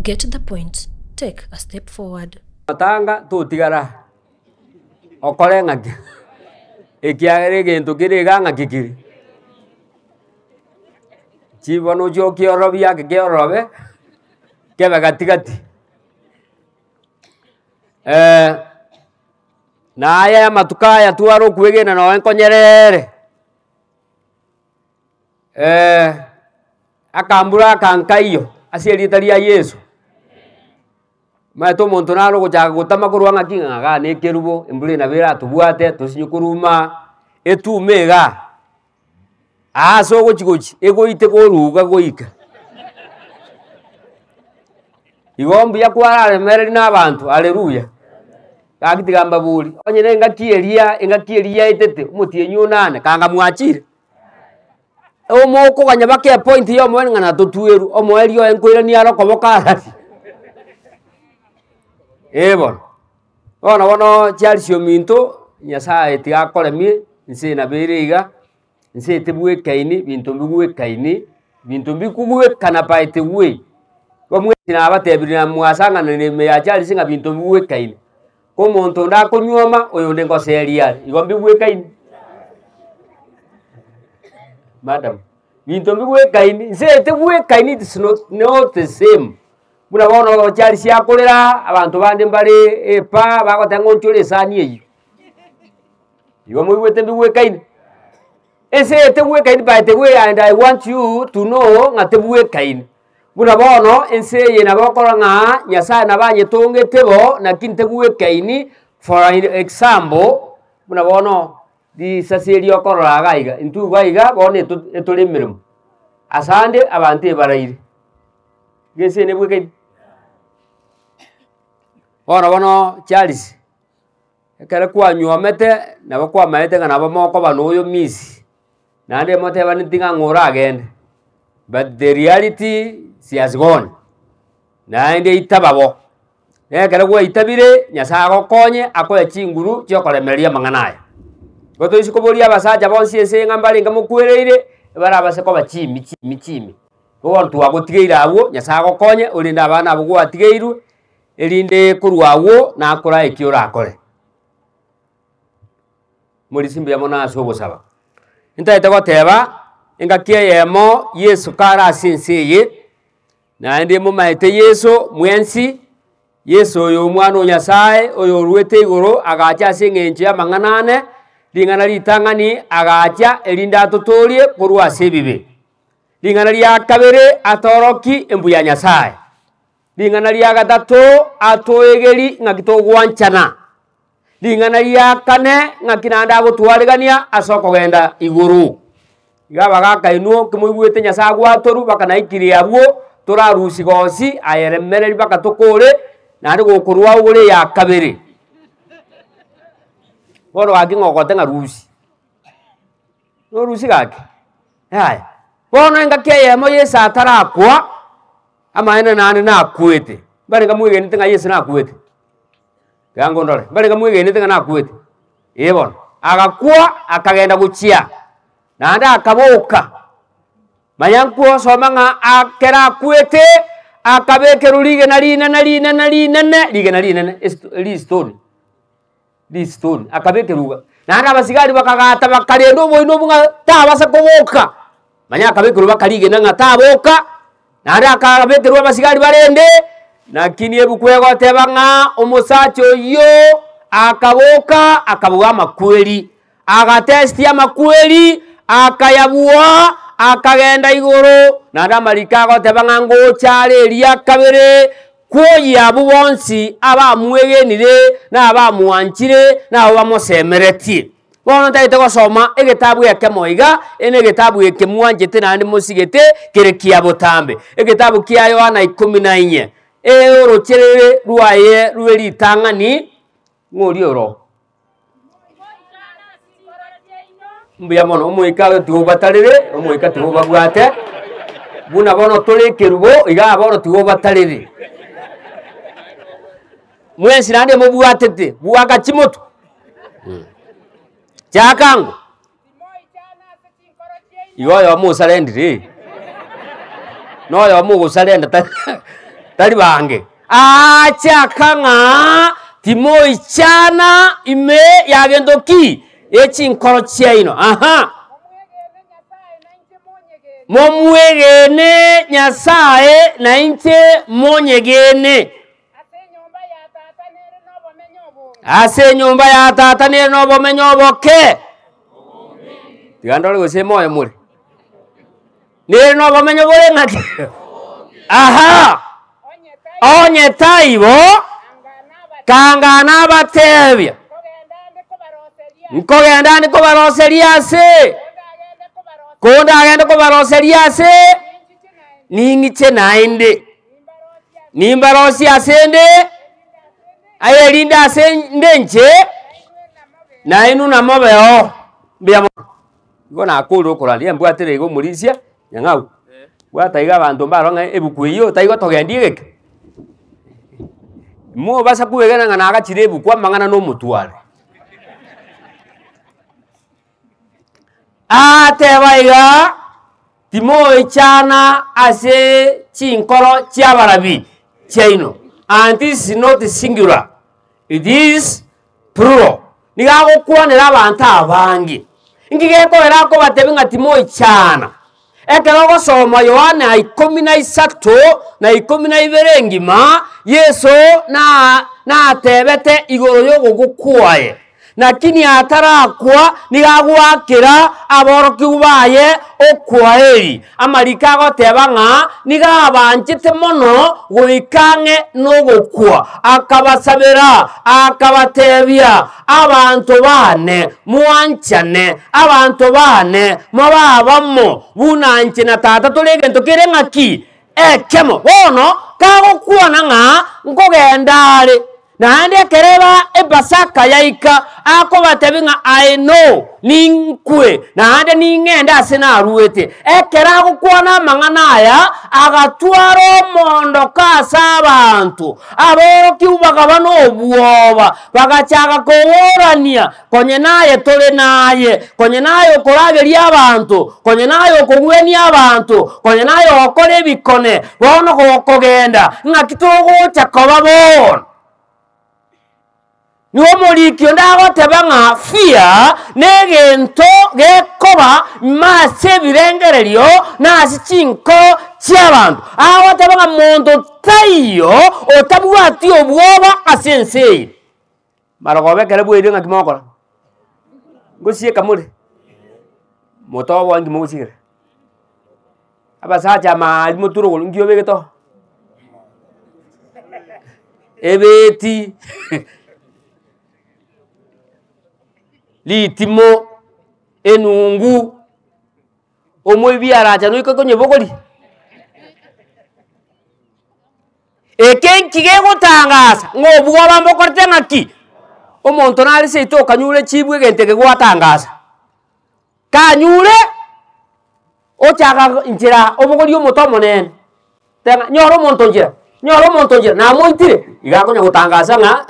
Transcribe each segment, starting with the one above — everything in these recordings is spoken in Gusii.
Get the point, take a step forward. Tanga totigara okore ng'aki ekiagera egento kere iga ng'aki kere. Chibono ochie okiorobie ake kiororobe, kebe gati gati. Naye amatuko aya tware okwegena nonye nkonyerere. Akambura aka nkaiyo ase erieta ria Yeso. Omanyete omonto nare ogochaka gotama korwa ng'aki ng'a igaa na ekerubo, embura eye nabo eratobwate tosinye koruma, etume igaa, aa ase ogochi gochi egoite koruga goika. Igo mbuya kwararemereri na abanto, haleluya. Gaki tiga mbabori, onye na engaki eria, engaki eria yaetete, omotienyi onane, kanga mwachire. Omokoganya baka epoint ya omoerio ng'a natotwerwe, omoerio oye nkoirania are okoboko arari. Eh bono, bono bono Charles ominto, Nyasaye tiga akoremie, inse nabo ere iga, inse etebwekaini, binto mbigwekaini, binto mbikogwekana by the way. Igo mwensi nabatebirie na mwasang'ananire ime ya Charles ng'a binto mbigwekaini. Ko omonto onde akonyuoma, oyonde ngoseria are, igo mbigwekaini. Madam, binto mbigwekaini, inse etebwekaini it is not not the same. Buna bono Charles akorera, abanto bande mbare epaa bagoteba ng'a onchore esani eywo. Igo moigwete mbigwekaini. Ense eye tebwekaini by the way and I want you to know ng'a tebwekaini. Buna bono ense eye nabo okorora ng'a Nyasaye nabo anyetongete bo naki ntebwekaini for an example, buna bono risasi eri okorora iga iga, intwe iga iga bono eto etore emeremo, asande abanto ebaraire. Iga ense eye nebwekaini? Bono bono Charles. Ekero kwanyuomete, nabo kwamaete ng'a nabo mokoba na oyo miss, naende motebaneti ng'a ng'o oragende, but the reality she has gone, naende itaba bo. Na ekero gwaitabire, Nyasaye agokonye akoe chinguru chia okoremereria amang'ana aya. Igo toise koboria abasacha bonsi ense ng'a mbarenge mokwereire, barabase koba chimi chimi chimi. Bono twagotigeire abwo, Nyasaye agokonye orende abana abwo gwatigeirwe. Erinde korwa agwo nakora eki orakore. Morisia mbuya mono ase ogosaba. Ntagete goteba, engaki eyemo Yeso kare ase ense eye, naende momaete Yeso mwensi, Yeso oyo omwana o Nyasaye, oyo oruete igoro agacha ase eng'encho y'amang'ana ane, ring'ana ritang'ani agacha erinde atotoorie korwa ase ebibe. Ring'ana ria kabere atorokie embuya ya Nyasaye. Ring'ana ria gatato atoegeri ng'aki togwanchana. Ring'ana ria kane ng'aki naende agotwaregania ase okogenda igoro. Iga abagaka inwe kimoigwete Nyasaye agwatorwa mpaka naikire abwo, torarusie gose aye remereri mpaka tokore, naende gokorwa ogore eya kabere. Bono gaki ng'a ogote ng'a rusia, norusie gaki? Yaya. Bono engaki eyemo Yeso atarakwa. Amaene naende nakwete. Mbarenge mwegenete ng'a Yeso nakwete? Tiga ngondore, mbarenge mwegenete ng'a nakwete? Ee bono. Agakwa, akagenda gochia, naende akaboka. Manya nkwosoma ng'a ekero akwete, akabekerwa rigena rinene rinene rinene, rigena rinene esto ristoni, ristoni, akabekerwa iga. Naende abasigari bakagata bakarenda oboina obwo ng'a tabasa koboka. Manya akabekerwa baka rigena ng'a taboka, naende akabekerwa abasigari barende, lakini ebuku egoteba ng'a omosacha oyio akaboka akabua amakweri, agatesti amakweri, akayabua, akagenda igoro, naende amariko agoteba ng'a ngocha are eria kabere, kwoyia abwo bonsi abamwegenire, na abamwanchire, na abwo bamosemeretie. Bono ntagete gosoma egetabu ekemo iga, ere negetabu eke mwanchete naende mosigete, kere kia botambe. Egetabu kia Yohana ikomi na inye, orocherere rwaye rwe ritang'ani, ng'o oria oro? Mbuya mono, omoika oyo tiga obatarere, omoika tiga obabwate, buna bono tore ekerubo, igaa bono tiga obatarere. Mwensi naende mobwatete, bwaka chimoto. Chaka ango. Igo oyomo osarendire, na oyomo ogosarenda tari. Tari bange. Aachaka ng'a timoichana ime ya gento ki? Ye chinkoro chiaino. Aha. Momwegene Nyasae na inche monyegene. Ase enyomba ya Tata nere nobomenyo oboke. Tiga ndore gose moyo more. Nere nobomenyo bore ng'aki? Aha! Onye taibo, kanga nabatebia, nkogenda ande kobaroseria ase, kondagende kobaroseria ase, ning'iche naende, nimbarosie ase nde, aye erinde ase nde inche, nainwe namobeo. Mbuya mono. Igo nakorire okorandia, embwatire iga omorisia, nyang'au, bwata iga abanto mbarore ng'a ebuku eyio taigotogendia egeke. Mobasa kwegena ng'a nagachire ebuku amang'ana na omotware. Ateba iga, timoichana ase chinkoro chi'abarabi chiaino, and this is not singular, it is plural. Nigo agokwanera abanto abange. Inki gekogera akobatebia ng'a timoichana? Ekero ogosoma Yohana ikomi na isato na ikomi na ibere engima, Yeso na natebete igoro y'ogokwa kwaye. Lakini atarakwa nigo agoakera aborokigwa baye okwaeri. Amariko agoteba ng'a nigo abanchete mono goika ang'e nogokwa, akabasabera, akabatebia, Abanto baane, mwanchane, abanto baane, mobe abamo, buna inche na Tata tore egento kere ng'aki? Ekemo. Bono kagokwana ng'a nkogenda are, Naende ekero eba Epasaka yaika, akobatebia ng'a I know, ninkwe, naende ning'ende ase naruete. Ekero agokwana amang'ana aya, agatwara omoondoko ase abanto. Aborokigwa bakaba nobwoba, bagachaka koborania, Konye naye tore naye, konye naye okorageria abanto, konye naye okogwenia abanto, konye naye ogokora ebikone, bono gokogenda, ng'aki togocha koba bono? Nigo omoriki onde agoteba ng'a fear negento gekoba ime ase ebirengererio na ase chinkoro chi'abanto. Agoteba ng'a monto taiyo otabwati obwoba ase ense eye. Marogoba ekero bwairire ng'aki mogokora? Ngosieka more? Motoboa inki mogosigera? Abasacha amaari motwe rogoro nki obegete oo? Ebeti, ritimo, enungu, omoibi aracha noike konyebogoria. Eke nki gegotangasa ng'a obwoba mbokorete ng'aki? Omonto nare seito okanyure chibwa egento eke gwatangasa, kanyure ochaka nchera obogorie omote omonene, teba nyora omonto nchera, nyora omonto nchera, namoitire, iga akonya gotangasa ng'a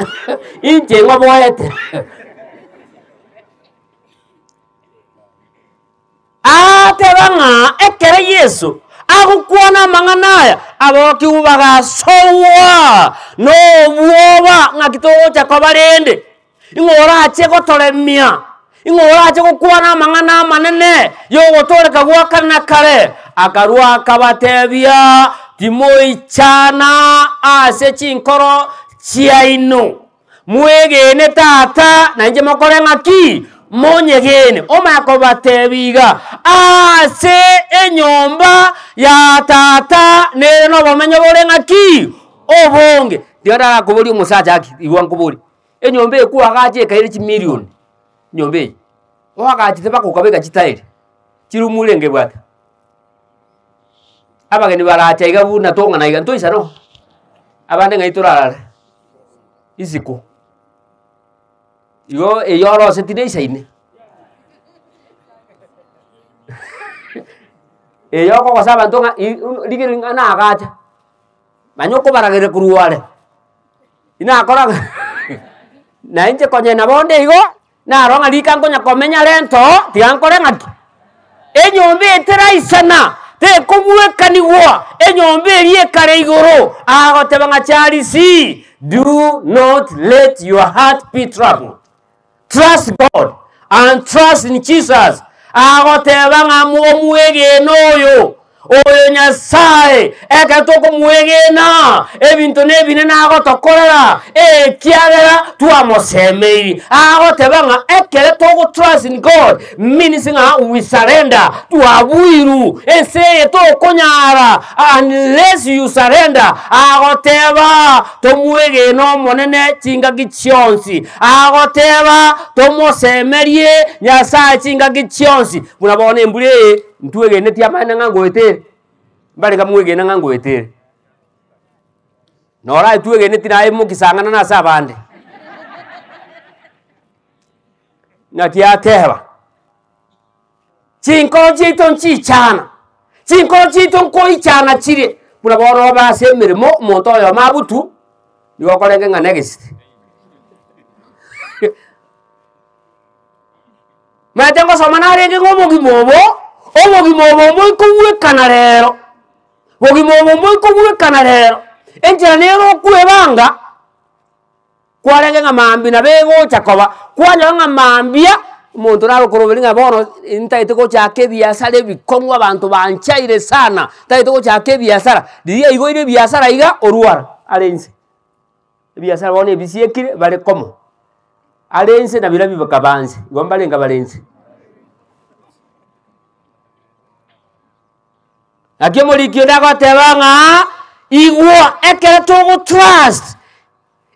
inche ng'oboete. Agateba ng'a ekero Yeso agokwana amang'ana aya, aborokigwa bagasogwa nobwoba, ng'aki togocha koba rende? Ing'o orache gotoremia? Ing'o orache gokwana amang'ana amanene y'ogotooreka gwa kare na kare? Akarua akabatebia, Timoichana ase chinkoro chiaino. Mwegene Tata, na inche mokore ng'aki? Monyegene. Omanye kobatebia iga, Aase enyomba ya Tata nere nobomenyo bore ng'aki? Obonge. Tiga ndarakoborie omosacha aki, igwa nkoborie, enyomba eye kwagacha ekaire chimilioni, enyomba eye, oagachete mpaka okabeka chitairi, chirumu renge ebwate? Abageni baracha iga buna tong'ana iga, ntoisane oo? Abande ng'ai torarare? Isiko. Igo eyio oroseti neisaine. Eyio okogosa abanto ng'a i- u rigereria ng'a nagacha, manya okobaragereria korwa are, inakora ng'a na inche konya nabo onde igo, naro ng'a rika nkonya komenya rento, tiga nkore ng'aki? Enyomba eye teraisana. Tekogwekanigwa enyomba eria ekare igoro, agoteba ng'a Charles, do not let your heart be troubled. Trust God and trust in Jesus. Agoteba ng'a omwegene oyo, oyo Nyasae, ekero tokomwegena, ebinto na ebinene agotokorera, ekiagera twamosemeiri. Agoteba ng'a ekere togo trust in God, means ng'a we surrender, twabuirwe, ense eye tokonyara unless you surrender. Agoteba tomwegene Omonene chingaki chionsi, agoteba tomosemerie Nyasae chingaki chionsi. Buna bono embura eye ntwegeneti amaene ng'a ngoeta ere, mbarenge mwegene ng'a ngoeta ere. Noro aye twegeneti naye mokisang'ana na ase abande. Naki ateba, Chinkoro chiaito nchichana, chinkoro chiaito nkoichana chire, buna bono obe ase emeremo omonto oyomo abutwe, nigo okorenge ng'a next. Omanyete ngosoma narenge ng'a obogima obo, obogima obo mboikogwekana rero, bogima obo mboikogwekana rero, enchera nere okwebanga. Kwarenge ng'a mambia nabo egocha koba, kwanyora ng'a mambia, omonto nare okoroberi ng'a bono ntagete gochaka ebiasara ebikong'u abanto banchaire sana, ntagete gochaka ebiasara, riria aigoire ebiasara iga, orwara are inse. Ebiasara bono ebisiekire bare komo, are inse na biria bikaba nse, igo mbarenge bare inse. Naki omoriki onde agoteba ng'a igwa ekero togotrust.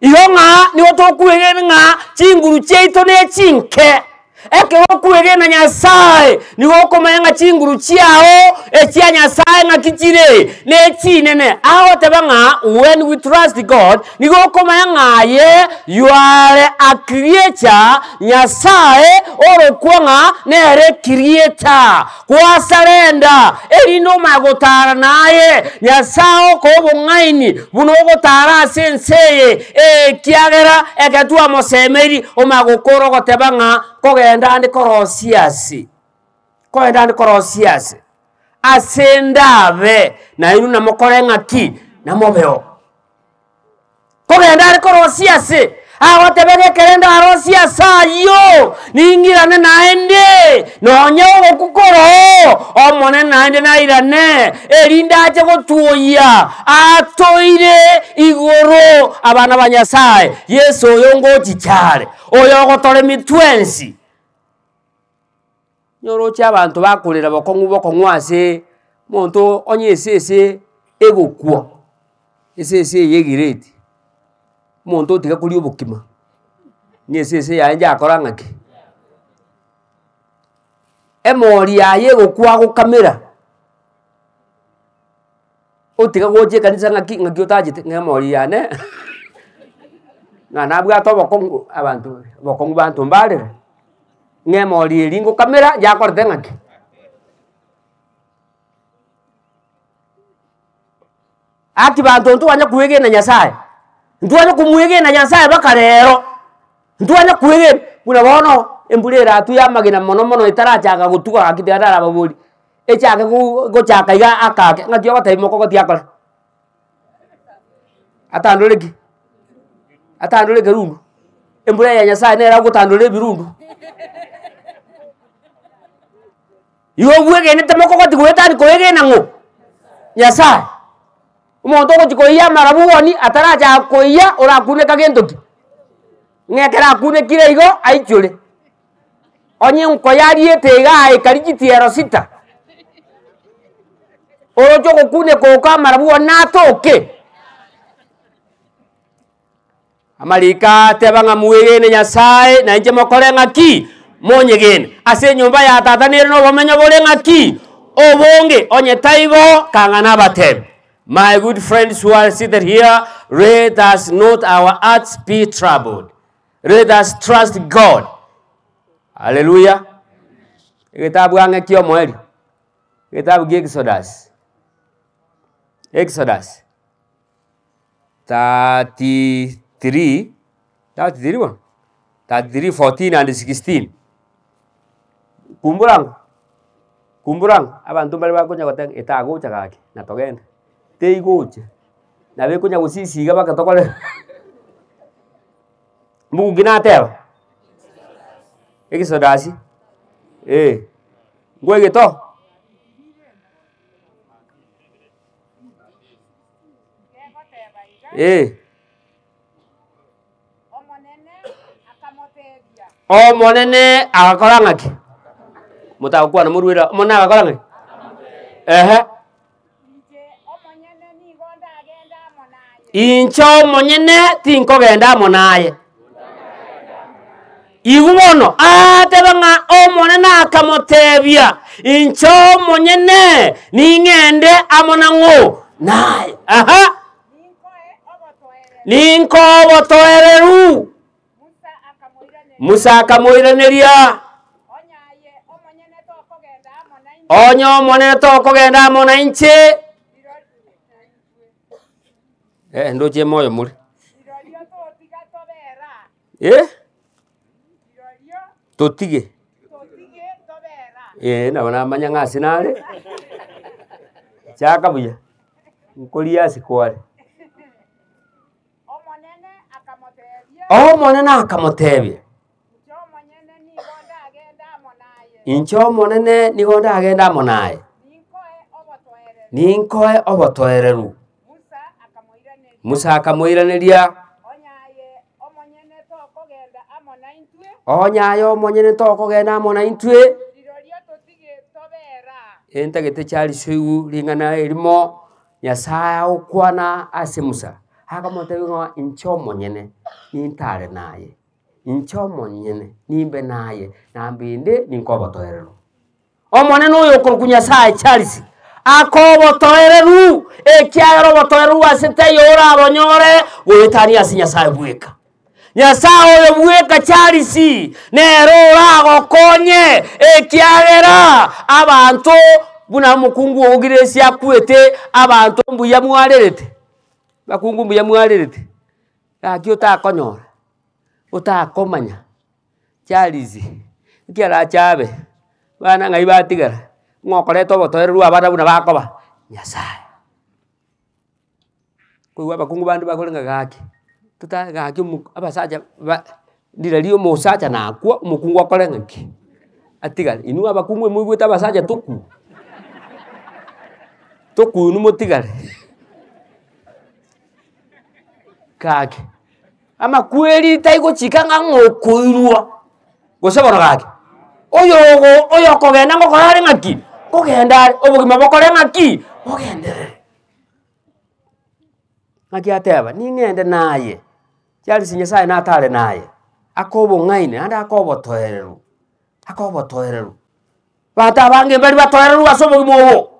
Igo ng'a nigo tokwegena ng'a chinguru chiaito nechinke. Ekero okwegena Nyasae, nigo okomanya ng'a chinguru chiao echia Nyasae ng'aki chire, nechinene. Agoteba ng'a when we trust God, nigo okomanya ng'a aye you are a creature, Nyasae orokwa ng'a nere creator. Gwasarenda, erinde omanye gotara naye, Nyasae okoe obong'aini buna ogotara ase ense eye, ekiagera ekero twamosemeiri omanye gokora ogoteba ng'a nkogenda ande korosia ase, nkogenda ande korosia ase, ase ndabe, nainwe namokore ng'aki? Namobeo. Kogenda are korosia ase, agoteba ekero ndarosie ase ayio, ning'irane naende, nonya ogokwa koroo, Omonene naende nairane, erinde ache gotwoyia, atoire igoro abana ba Nyasae. Yeso oyo ngochicha are, oyo ogotoremia twensi. Nyoroche abanto bakorera bokong'u bokong'u ase omonto onye esese egokwa, esese eye egireti, omonto otiga koria obokima, ng'a esese yaye yakora ng'aki? Emori yaye egokwa agokamera, otiga gocha ekanisa ng'aki ng'aki otachete ng'a emori yane ng'a nabwate obokong'u abanto obokong'u banto mbarere, ng'a emori eria ngokamera yakorete ng'aki. Aki banto ntwanya kwegena Nyasaye, ntwanya komwegena Nyasaye mpaka rero, ntwanya kwegena, buna bono embura eratwe ya amagena mono mono etarachaka gotwa gaki tiga narababorie. Echake gochaka iga akake, ng'aki ogotebia mokogoti akore? Atandore ki? Atandore ekerundu? Embura ya Nyasaye nere agotandora ebirundu. Igo obwegenete mokogoti goetani koegena ng'o? Nyasaye. Omonto ogochia koiyia amarabwoni atarachaka koiyia orakuneka gento ki? Ng'a ekero akunekire igo aichore. Onye nkoyariete igaa ekari chitiero sita, oroche ogokuneka oko amarabwo natoke. Amariko ateba ng'a mwegene Nyasae, na inche mokore ng'aki? Monyegene. Ase enyomba ya Tata nere nobomenyo bore ng'aki? Obonge. Onye taibo, kang'a nabatebi. My good friends who are seated here, let us not our hearts be troubled. Let us trust God. Haleluya. Egetabu ang'e kia omoerio, egetabu kia Exodus, Exodus 33, 33 bono? 33 14 and 16. Kumbura ango. Kumbura ng'a abanto mbare bakonya goteba ng'a etagocha gaki na togende, teigocha, nabo ekonya gosisiga mpaka tokore Muguki nateba, Exodus, eh, nkwaigete oo? Eh. Omonene agakora ng'aki? Motagokwana morwere aa, Omonene agakora ng'aki? Ehe. Inche omonyene tinkogenda amo naye. Igwa bono, aatebe ng'a Omonene akamotebia, Inche omonyene ning'ende amo nang'o? Naye. Aha. Ninkoe obotoereru. Musa akamoiraneria, Onye Omonene tokogenda amo nainche, eh, ndoche moyo more. Eh? Totige. Eh, nabo namanya ng'a ase nare, chaka buya, nkoria ase kware. Omonene akamotebia, Inche Omonene nigo ndagende amo naye, ninkoe obotoereru. Musa akamoiraneria, Onye aye omonyene tokogenda amo naintwe, entagete Charles oigwe ring'ana erimo. Nyasae agokwana ase Musa, akamotebia ng'a inche omonyene nintare naye, inche omonyene nimbe naye, na mbende ninkoe obotoereru. Omonene oyo okorokwa Nyasae Charles, akoe obotoereru, ekiagera obotoereru ase taiyo orabonyore goetania ase Nyasae bweka. Nyasae oyo bweka Charles nere oragokonye, ekiagera abanto buna omokungu oo Grace akwete, abanto mbuya mwarerete, abakungu mbuya mwarerete, gaki otakonyora, otakomanya Charles nki arache abe, abana ng'ai batigara, ng'o okoreta obotoereru abana buna bakoba? Nyasaye. Koigwa abakungu bande bakore ng'a gaki, tota gaki omo abasacha ba rirorio omosacha nakwo omokungu akore ng'aki? Atigare. Inwe abakungu emoigwete abasacha tokwu, tokwu inwe motigare gaki, amakweri taigochika ng'a ng'a okoirwa, gose bono gaki, oyogo oyokogenda ngokora are ng'aki? Nkogenda are, obogima bokore ng'aki? Bogenderere. Naki ateba, ning'ende naye, Charles Nyasaye natare naye, ake obong'aini naende ake obotoereru, ake obotoereru. Abanto abange mbari batoereru ase obogima obo,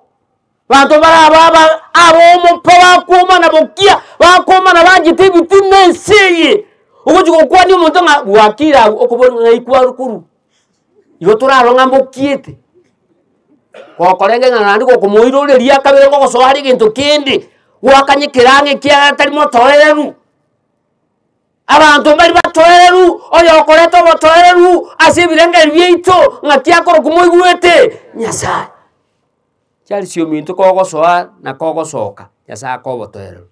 abanto bare aba aba abomopa bakwomana bokia, bakwomana banchete ebitina ense eye, ogochi gokwania omonto ng'a bwakire abwo, okobori ng'a ng'ai kwarwa korwa, igo torarore ng'a mbokiete. Gokorenge ng'a naende gokomoiroreria akabere ngogosoa are egento kende, gwakanye ekerang'o ekiagera tari motoereru. Abanto mbari batoereru, oyokoreta obotoereru ase ebirengererio biaito ng'aki akorokwa moigwete? Nyasaye. Charles ominto kogosoa na kogosoka, Nyasaye akoe obotoereru.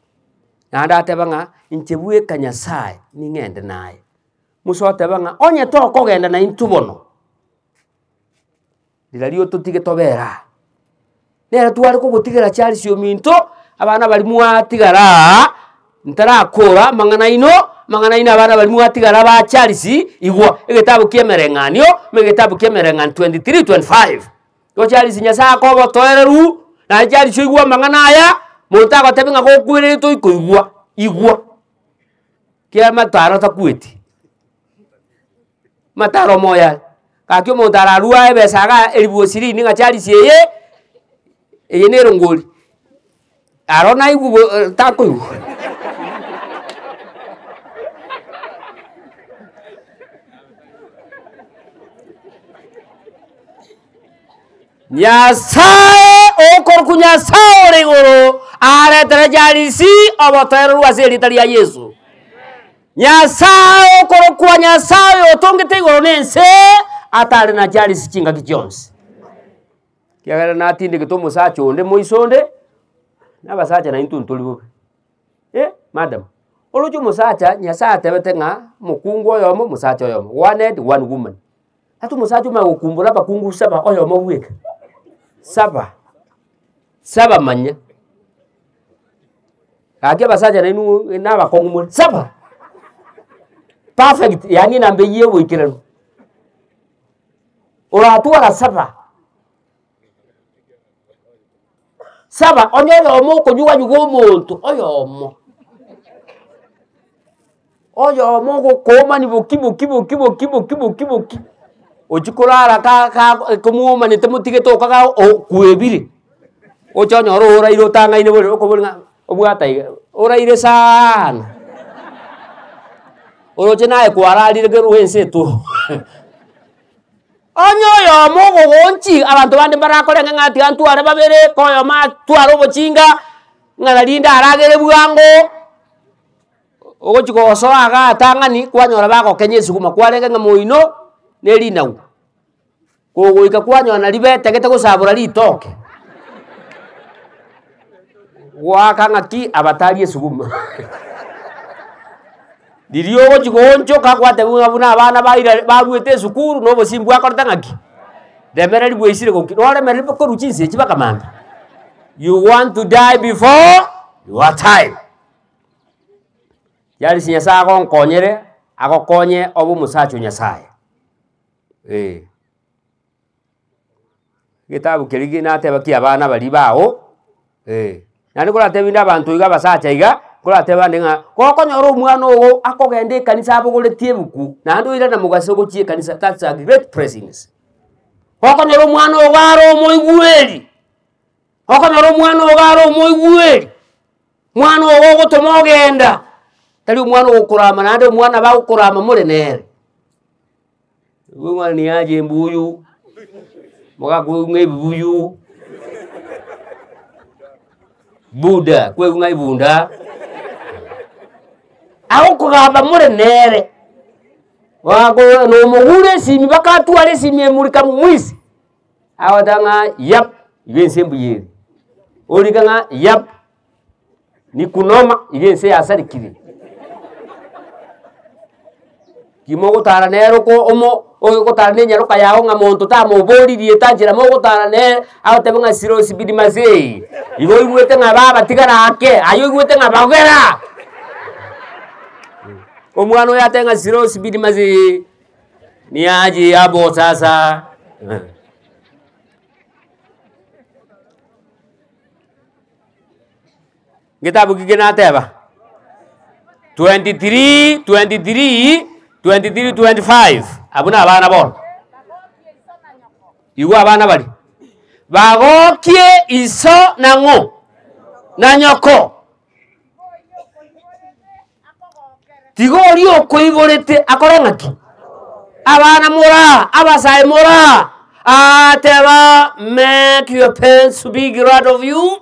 Naende ateba ng'a inche bweka Nyasaye ning'ende naye. Musa oteba ng'a onye tokogenda naintwe bono. Rirorio ototige tobere aa. Nere tware kogotigera Charles ominto, abana baria mwatigara aa, ntarakora amang'ana aino, amang'ana aino abana baria mwatigara ba Charles, igwa, egetabu kia emereng'anio, ime egetabu kia emereng'anio 23, 25. Igo Charles Nyasaye akoe obotoereru, naye Charles oigwe amang'ana aya, monto agotebia ng'a gokwerete oikoigwa, igwa, kiamataro takweti. Mataro omoyo are, gaki omonto ararue aye ebesa igaa elifu ishirini ng'a Charles eye, eye na erongori, aro naigwe bo takoigwa. Nyasae okorokwa Nyasae ore igoro aretere Charles obotoereru ase erieta ria Yeso. Nyasae okorokwa Nyasae oyotongete igoro na ense, atare na Charles chingaki chionsi. Ekiagera natindegete omosacha onde moiso onde, na abasacha naintwe ntori bobe, eh madam, oroche omosacha Nyasaye atebete ng'a omokungu oyomo omosacha oyomo, one head one woman. Ase omosacha omanye gokumbura abakungu saba oyomo bweka, saba, saba manya. Gaki abasacha nainwe na abakong'u more, saba, perfect yaani enamba eywo ya oboikeranu. Oratwara saba, saba onye oyomo okonyuganyuga omonto oyomo, oyomo ogokoomani boki boki boki boki boki boki boki, ochia korara ka ka komwomanete motigete okaga okwebire, oche onyore oraire otang'aine borere okobori ng'a obwate iga, oraire saaana, oroche naye kwararire kerwa ense etwo. Onye oyomo ogogonchi, abanto bande mbarakore ng'a ng'a tiga ntware babere, ka oyomo atware obochinga, ng'a nari ndaragere bwango, ogochi gosoa igaa atang'ani kwanyora bagokenya esuguma kwarenge ng'a moino na erinagu, kogoika kwanyora nari betegete gosabora ritoke, goaka ng'aki abatari esuguma. Riria ogochia goonchoka gwatebiwa ng'a buna abana baira baruete esukuru na obosie mbwakorete ng'aki? Remereri bwaisire goki noremereri bokorwa chinsa echi mpaka mambia. You want to die before your time. Yaani Nyasaye agonkonyere, agokonye obe omosacha o Nyasaye, eh. Egetabu keria ki nateba ki abana baria bao, eh. Naende koratebie inde abanto iga abasacha iga, koratebe ande ng'a gokonyora omwana ogo akogenda ekanisa abogoretie ebuku, naende oirane mogaso gochia ekanisa that's a great blessings. Gokonyora omwana ogo are omoigweri, gokonyora omwana ogo are omoigweri, mwana ogo ogotoma ogenda, tari omwana ogokorama naende omwana bagokorama more nere. Igo omwana niaje embuyu, mogakwegwa ng'a ebibuyu, buda kwegwa ng'a ebunda, agokogamba more nere, goako nomogure esimi mpaka atware esimi emurika mwisi, agoteba ng'a yap, iga ense mbuya ere, orika ng'a yap, nikunoma, iga ense yasarekire. Timogotara nere oko omo ogotara na enyaroka yago ng'a monto tamobori rieta nchera mogotara nere, agoteba ng'a sirosibidi mazee, igo oigwete ng'a baba tigara ake, aye oigwete ng'a bagera. Omwana oyo atebe ng'a sirosibidi mazee, niaje abo sasa. Getabu ki nateba? 23, 23, 23, 25 abwo na abana bono. Igwa abana baria, bagokie iso na ng'o? Na nyoko. Tiga oria okoiborete akore ng'aki? Abana moraa, abasae moraa, aah teba make your parents to be glad of you.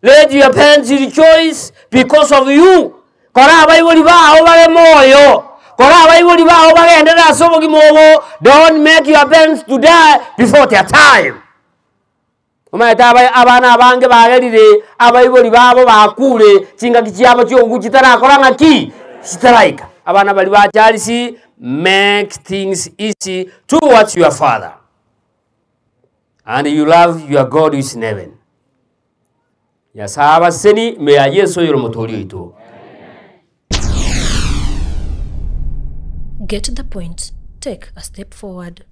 Let your parents rejoice because of you. Kora abaibori bao babe moyo, kora abaibori bao bagenderere ase obogima obo, don't make your parents to die before their time. Omanyete aba abana abange bagerire abaibori babo bakure chingaki chiabo chi'ogoku chitarakora ng'aki? Chitaraika. Abana baria ba Charles, make things easy towards your father and you love your God who is in heaven. Nyasae abasesenie ime ya Yeso oyore omotoori oito. Get the point, take a step forward.